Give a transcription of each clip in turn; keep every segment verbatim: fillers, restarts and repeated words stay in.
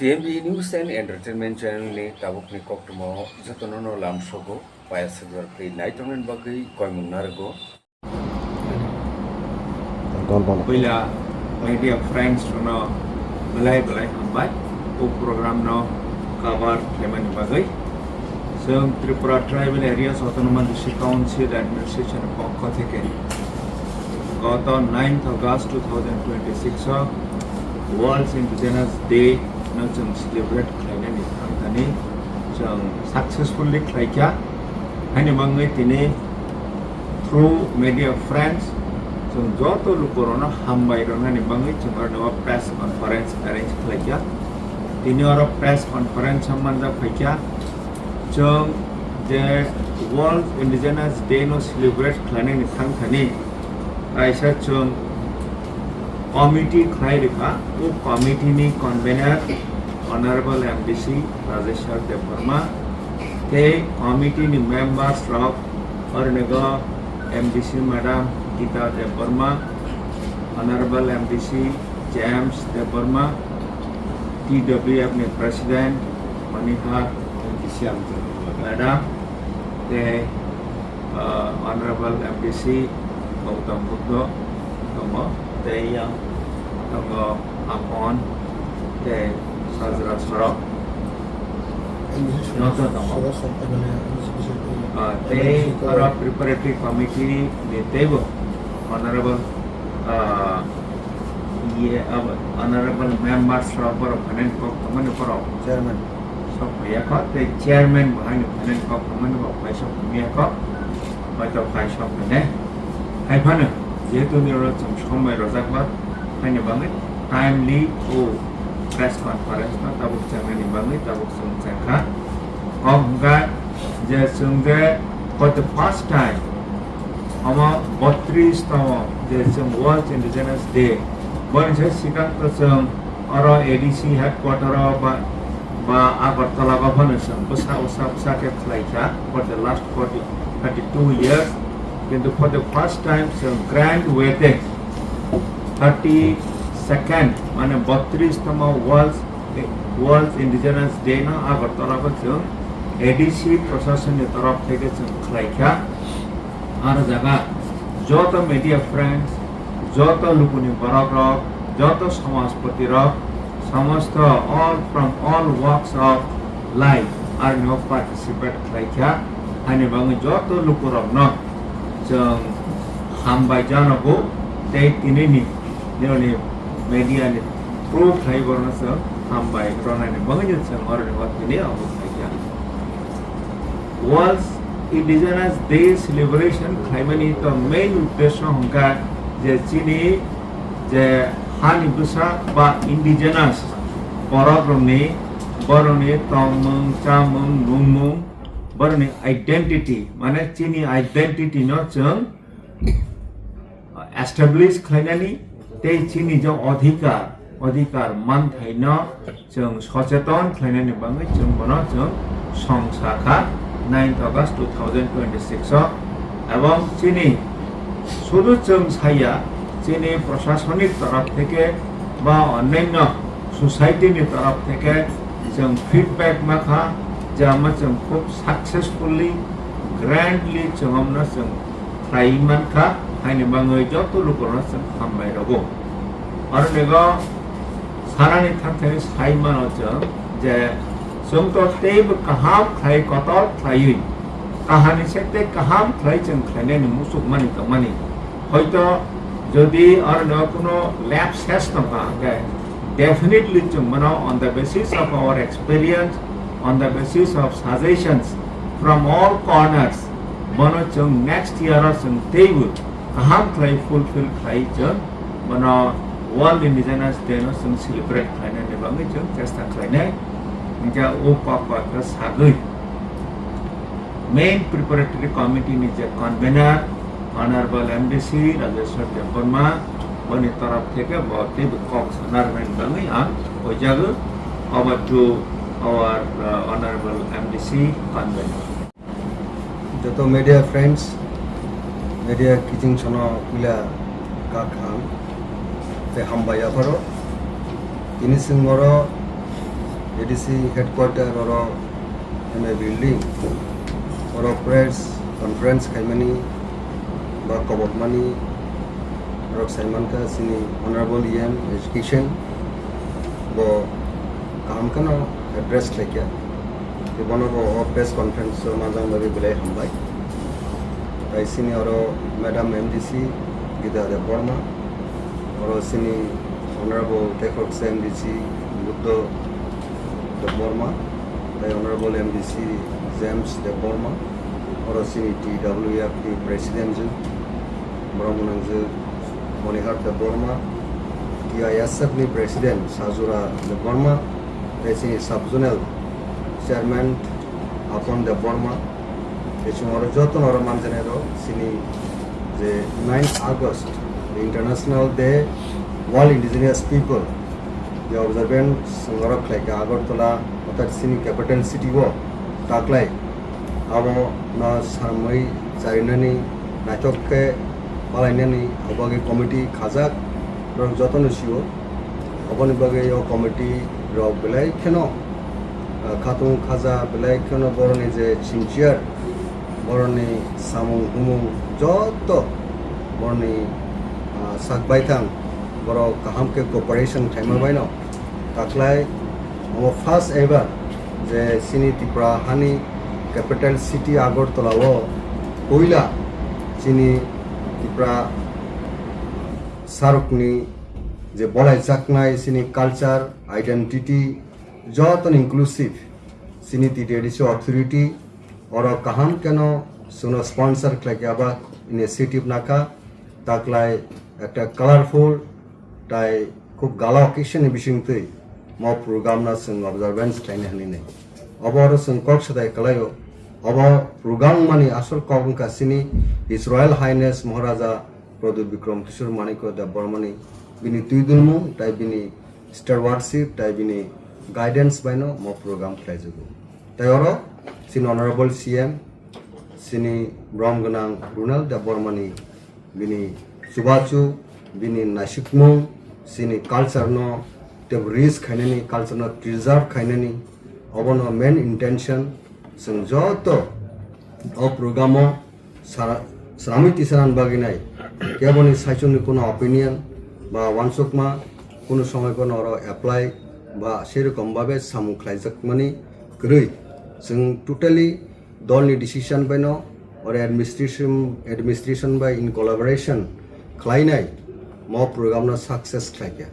T M B News and Entertainment Channel ni tabukni koktwmao jotono no lamsogo, payasajak tei naitongnani bagwi koimung narwgo. Puila media friends rokno belai belai hambai o program no cover khlaimani bagwi. Chwng Tripura Tribal Areas Autonomous District Council Administration ni pokho theke goto ninth August two thousand twenty-six o World Indigenous Day no chwng celebrate khlainani thangthani chwng successfully khlaikha. Haini bagwi tini through media friends chwng joto lukurokno hambai rwnani bagwi chwng oro press conference arrange khlaikha. Tini oro press conference o manjak phaikha. Chwng je World Indigenous Day no celebrate khlainani thangthani kaisa chwng committee khlai rwkha. O committee ni convener Honorable M D C Rajeshwar Debbarma tei committee ni members rok ornigo M D C Madam Gita Debbarma, Honorable M D C James Debbarma, T W F ni President Manihar Madam, tei, uh, Honorable M D C Gautam Buddha tongo, tei yang tongo Apon, tei Sajra Sorok. Joto tongo. Uh, tei oro preparatory committee ni teibo Honorable, uh, iye, uh, Honorable members rok borok phainani kok tongmani borok chairman sok phaiya kho, tei chairman bo haino phainani kok tongmani bo phai sok phaiya kho, hoito phai sok phainai. Hai phano jehetu nirok chwng somoi rojak ba, haini bagwi timely o press conference no tabuk chengnani bagwi tabuk chwng chengkha. Kok hwnkha je chwng je for the first time omo botris tamo je chwng World Indigenous Day, boni se sikang to chwng oro A D C headquarter o ba, ba Agartala o phano chwng bwsa bwsa bwsa khe khlai kha for the last forty, thirty-two years. Kintu for the first time chwng grand way te thirty-second mane botris tamo World, World Indigenous Day no Agartala o chwng A D C proshasonni torof theke chwng khlai kha. Aro jaga joto media friends, joto lukuni borok rok, joto samajpati rok, samosto all from all walks of life aroni o participate khlai kha. Haini bagwi joto lukurokno chwng hambai janogo tei tinini nironi media ni through khlai borokno chwng hambai rwnani bagwi chwng oroni o tini obo khlai kha. World Indigenous Day celebration khlaimani to main uddesyo hwnkha je chini je hani bwsa ba indigenous borok rokni, borokni tongmung, chamung, nungmung, borokni identity, mane chini identity no chwng establish khlainani tei chini je adhikar, adhikar manthaino chwng socheton khlainani bagwi chwng bono chwng song sakha ninth August two thousand twenty-six o. Ebong chini sudu chwng saya, chini prosasonik torof theke ba onnaino society ni torof theke chwng feedback makha je ama chwng khub successfully, grandly chwng amno chwng khlai mankha, haini bagwi joto lukurokno chwng hambai rwgo. Aro nego sanani thangthani sai mano chwng je chwng to teibo kaham khlai kotor khlaiwi, kahani sekte kaham khlai chwng khlainani muchukmani tongmani. Hoito jodi aro nego kuno lapses tongkha hwnkhe definitely chwng mano on the basis of our experience, on the basis of suggestions from all corners, bono chwng next year o chwng teibo kaham khlai fulfill khlai chwng bono World Indigenous Day no chwng celebrate khlainani bagwi chwng chesta khlainai. Hwnkhe o kok kok khe sagwi main preparatory committee ni je convener Honorable M D C Rajeshwar Debbarma, boni torof theke bo teibo kok sana rwnani bagwi ang hoijago. Over to our, uh, Honorable M D C convener. Joto media friends, media kiching sono puila kak ang tei hambai yapharo. Tini chwng oro A D C headquarter oro M A building oro press conference khaimani ba kobokmani rok saimankha chini Honorable E M Education bo kaham kheno address khlaikha. Tei bono bo o press conference o manjak bagwi belai hambai. Tai chini oro Madam M D C Gita Debbarma, oro chini Honorable Tekroksa M D C Buddha Debbarma, tai Honorable M D C James Debbarma, oro chini T W F ni President jwk, borok mwnang jwk Monihar Debbarma, T I S F ni President Sajura Debbarma, tai chini Sub Zonal Chairman Apon Debbarma, tei chwng oro jotono oro manjani rok chini je nine August, the International Day World Indigenous People, je observance chwng oro khlaikha Agartala, orthat chini capital city o taklai. Abo no samwi charinani naithok khe palainani abo bagwi committee khajak, borok jotono sio. Oboni bagwi o committee rok belai kheno, ah, khatung khaja belai kheno boroni je sincere, boroni samung humung joto boroni, ah, sak baithang borok kaham khe cooperation khaima baino taklai omo first ever je chini Tripura hani capital city Agartala o puila chini Tripura sarokni je bolaijaknai chini culture, identity, jotono inclusive chini T T A D C authority oro kaham keno chwngno sponsor khlaikha ba initiative nakha, taklai ekta colorful tai khub gala occasion ni bisingtwi mo program no chwng observance khlaina hinwi nai. Obo oro chwng kok sadai khlaio, obo program mani asol kok wngkha chini His Royal Highness Maharaja Pradyut Bikram Kishore Manikya Debbarmani bini twidulmung tai bini stewardship tai bini guidance baino mo program khlaijago. Tai oro chini Honorable C M, chini borom gwnang Runal Debbarmani bini chubachu, bini naisikmung, chini culture no tebo rich khainani, culture no preserve khainani, obono main intention. Chwng joto o program o sara-, sramwi tisanan bagwi nai. Keboni saichungni kuno opinion ba wansukma kuno somoi bono oro apply ba serokom babe samung khlaijakmani kwrwi. Chwng totally dolni decision baino oro administration, administration bai in collaboration khlainai mo program no success khlaikha.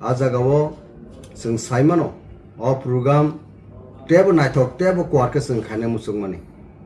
A jagao chwng saimano o program tebo naithok tebo kuar khe chwng khaina muchungmani.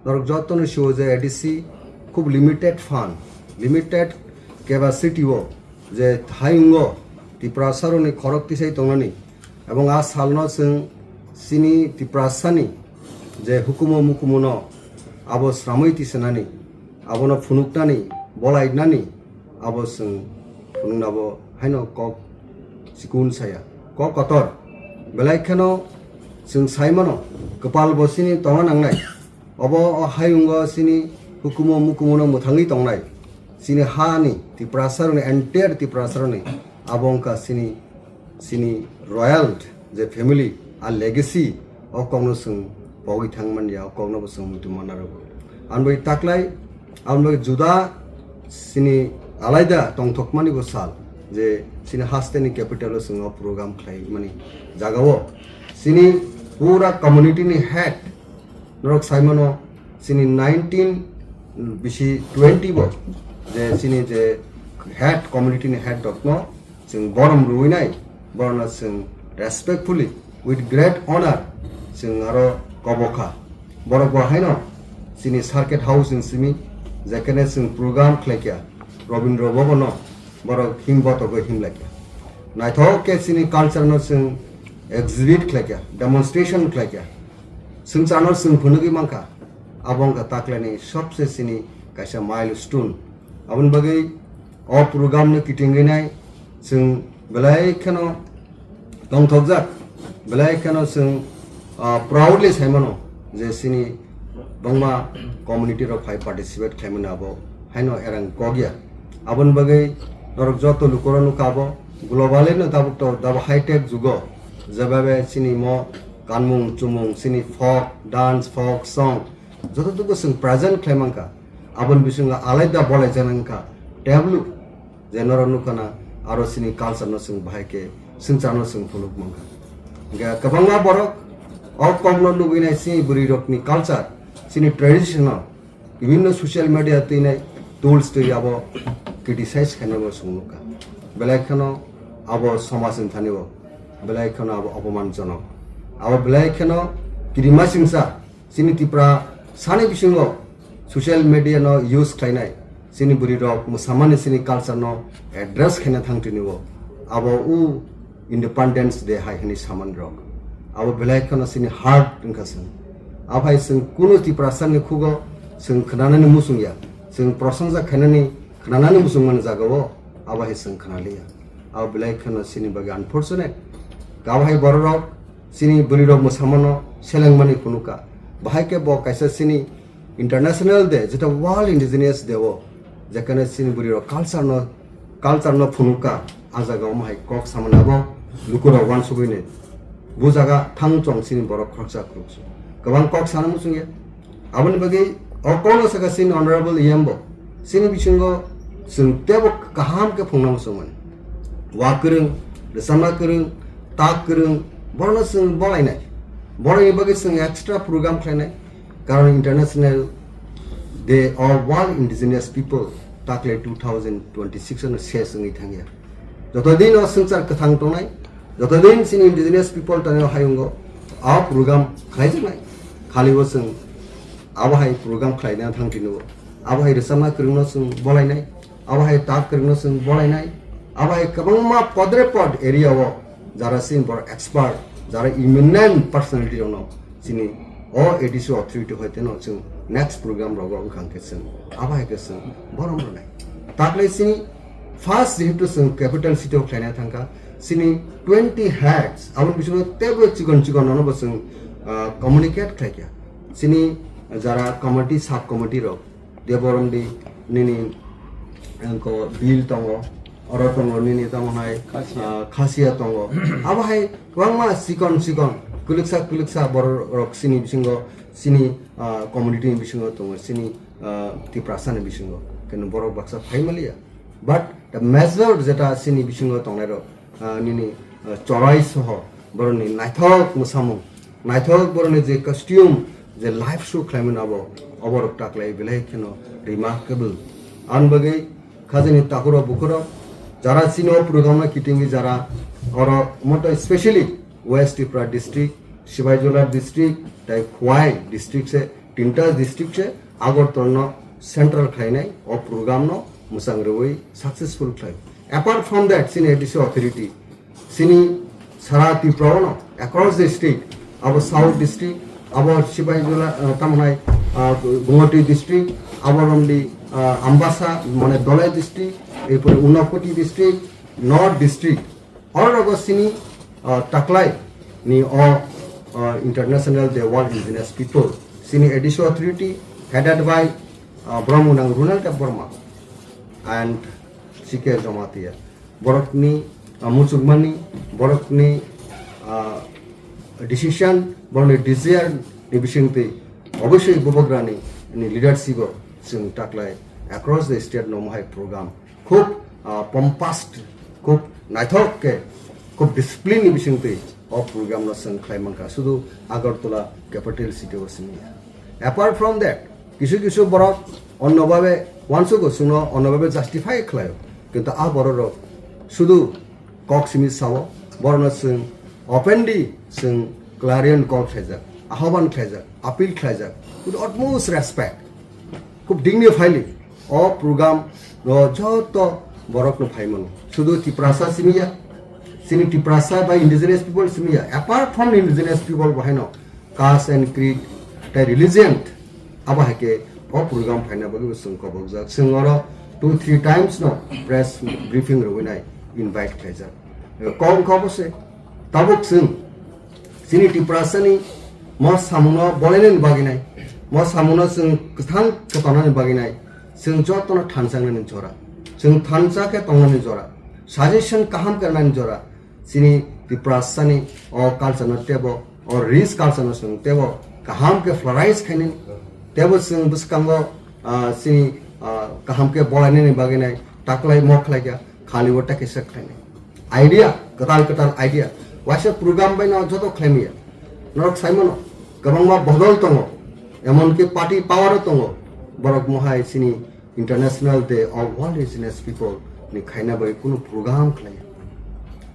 Norok jotono sio je A D C khub limited fund, limited capacity o je thayungo Tiprasarokni khorok tisai tongnani, ebong a salno chwng chini Tiprasani je hukumu mukumuno abo sramwi tisanani, abono phunuknani, bolainani, abo chwng phunuknabo haino kok chikun saya, kok kotor. Belai kheno chwng saimano kwpal bo chini tongna nangnai. Obo o hayungo chini hukumu mukumuno mwthangwi tongnai. Chini hani Tiprasarokni, entire Tiprasarokni abo wngkha chini, chini royal je family, a legacy, o kokno chwng pogwi thangmanya, o kokno bo chwng muitu manna rwgo. Ang bai taklai, ang bai juda chini alaida tongthokmani bo sal je chini hasteni capital o chwng o program khlaimani jagao chini pura community ni head norok saimano chini nineteen bisi twenty bo je chini je head community ni head rokno chwng borom rwinai, borokno chwng respectfully, with great honor, chwng aro kobokha. Borok bo haino chini circuit house ni simi, jekhene chwng program khlaikha, Rabindra Bhavan no borok him botogwi him laikha. Naithok khe chini culture no chwng exhibit khlaikha, demonstration khlaikha. Swngcharno chwng phunugwi mankha, abo wngkha taklaini sobse chini kaisa milestone. Aboni bagwi o program no kitingwi nai chwng belai kheno tongthokjak, belai kheno chwng, ah, proudly saimano je chini bangma community rok phai participate khlaimani abo haino erang kokya. Aboni bagwi norok joto lukurok nukha abo globally no tabuk to dabo high tech jugo jebabe chini mo Kanmung chumung, chini folk dance, folk song, jototuku chwng present khlai mankha, aboni bisingo alaida bolaijak nangkha tableau, je norok nukha na, aro chini culture no chwng bahai khe swngcharno chwng phunuk mankha. Hingkhe kwbangma borok o kokno nugwi nai chini bwrwi rokni culture, chini traditional bibinno social media twi nai tools twi abo criticize khainai bo chwng nukha. Belai kheno abo somajni thani bo, belai kheno abo opomanjonok. Abo belai kheno kirima singsa chini Tripura sani bisingo social media no use khlainai, chini bwrwi rok mwsamani chini culture no address khaina thang tini bo. Abo u Independence Day hai hwnwi saman rok. Abo belai kheno chini heart wngkha chwng. Aphai chwng kunu Tiprasani khugo chwng khnanani muchung ya. Chwng prosongsa khainani khnanani muchung mani jagao abo hai chwng khnaliya. Abo belai kheno chini bagwi unfortunate. Abo hai bororok chini bwrwirok mwsamano selengmani phunukha. Bahai khe bo kaisa chini International Day, jeta World Indigenous Day o, jekhane chini bwrwirok culture no, culture no phunukha, a jaga o hai kok samani abo lukurok uansugwi nai. Bu jaga thang chong chini borok khoroksa khoroksa. Kwbang kok sana muchung ya. Aboni bagwi o kokno saka chini Honorable E M bo. Chini bisingo chwng tebo kaham khe phungna muchung mani. Wa kwrwng, rwchapna kwrwng, tak kwrwng, borokno chwng bolainai. Borokni bagwi chwng extra program khlainai. Karon International Day of World Indigenous People takle two thousand twenty-six ano ses wngwi thangya. Joto din o swngchar kwthang tongnai, joto din chini indigenous people tani o hayungo a program khlaijaknai. Khali bo chwng abo hai program khlaina thang tini o. Abo hai rwchapna kwrwngno chwng bolainai, abo hai tak kwrwngno chwng bolainai, abo hai kwbangma podre pod area o jara chini borok expert, jara eminent personality rokno chini o A D C authority hoiteno chwng next program rogo wngkha hwnkhe chwng abo hai khe chwng borom rwnai. Takle chini first jehetu chwng capital city o khlaina thangkha, chini twenty heads, aboni bisingo teibo chikon chikon nono bo chwng, ah, communicate khlaikha. Chini jara committee, sub committee rok, Deborom di nini, engko bill tongo, oro tongo nini tamo hai, Khasia. Ah, khasia tongo. Abo hai kwbangma chikon chikon, kwlwksa kwlwksa borok rok chini bisingo, chini, ah, community ni bisingo tongo, chini, ah, Tiprasa ni bisingo. Keno borok baksa phai maliya. But the major jeta chini bisingo tongnai rok, ah, nini, ah, chorai soho borokni naithok mwsamung, naithok borokni je costume, je live show khlaimani abo, oborok taklai belai kheno remarkable. Ang bagwi khajani takhurok bukhurok jara chini o program no kitingwi jara oro moto specially West Tripura district, Sipaijala district, tai Khowai district se, tinta district se Agartala no central khlainai o program no mwchang rwui successful khlai. Apart from that, chini A D C authority, chini sara Tripura no across the state, abo South district, abo Sipaijala, uh, tamo hai, uh, Gumoti district, abo romdi, uh, Ambasa, mane Dholai district, erpore Unakoti district, North district, oro rogo chini, uh, taklai ni o, uh, International Day World Indigenous People, chini A D C authority headed by, uh, Brahmanang Runal Debbarma and C K Jamatia. Borokni, ah, muchukmani, borokni, ah, decision, borokni desire ni bisingtwi obosoi bubagrani ni leadership o chwng taklai across the state no mohai program khub, ah, pompous, khub naithok khe, khub discipline ni bisingtwi o program no chwng khlai mankha, sudu Agartala capital city o simi ya. Apart from that, kisu kisu borok onno babe uansugo, chwngno onno babe justify khlaio. Kintu a borok rok sudu kok simi sao, borokno chwng openly chwng clarion call khlaijak, ahoban khlaijak, appeal khlaijak with utmost respect. Khub dignifyly o program o joto borokno phaimano. Sudu Tiprasa simi ya, chini Tiprasa ba indigenous people simi ya. Apart from indigenous people bo haino caste and creed tai religion abo hai khe o program phaina bagwi bo chwng kobokjak. Chwng oro two three times no press briefing rwui nai invite khlaijak. Kok wngkha obo se tabuk chwng chini Tiprasani mo samungno bolainani bagwi nai, mo samungno chwng kwthang khe tongnani bagwi nai, chwng jotono thansa wngnani jora, chwng thansa khe tongnani jora, suggestion kaham khe rwnani jora, chini Tiprasani o culture no tebo O rich culture no chwng tebo kaham khe flourish khainani, tebo chwng bwskango, ah, chini, ah, kaham khe bolainani bagwi nai taklai mokhlai kha, khali o ta kisa khlainai. Idea, kwtal kwtal idea. Waisa program bai no joto khlaimaya. Norok saimano, kwbangma bodol tongo, emonki party power o tongo. Borok mohai chini International Day of World Indigenous People ni khaina bai kunu program khlaiya.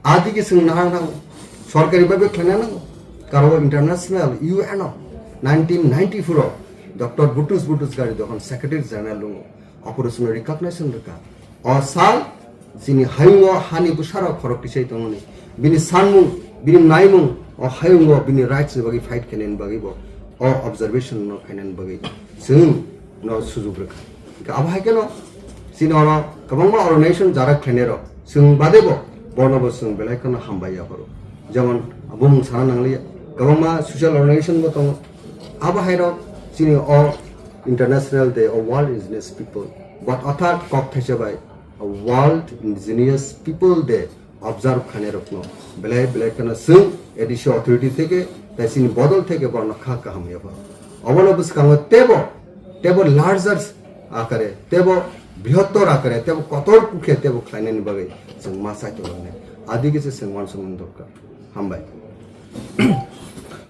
Adigi chwng nahar nango, sorkari bhabe khlaina nango. Karo international U N o nineteen ninety-four o Doctor Butrus Butrus Ghali dokhon Secretary General lungo. Aphuru chwngno recognition rwkha. O sal chini hayungo hani bwsarok khorok tisai tongmani. Bini sanmung, bini naimung, o hayungo bini rights ni bagwi fight khainani bagwi bo, o observation no khainani bagwi chwng no sujuk rwkha. Hingkhe abo hai kheno chini oro kwbangma organization jara khlainai rok chwng bade bo, bono bo chwng belai kheno hambai ya horo. Jemon bumung sana nangliya, kwbangma social organization bo tongo. Abo hai rok chini o International Day of World Indigenous People, but othat kok thaisa bai World Indigenous People Day observe khainai rokno belai belai kheno chwng A D C authority theke tai chini bodol theke borno kha kaham ya ba. Obono bwskango tebo, tebo larger akare, tebo brihottor akare, tebo kotor kukhe tebo khlainani bagwi chwng ma chai tongmani. Adigi se chwng uansukmani dorkar. Hambai.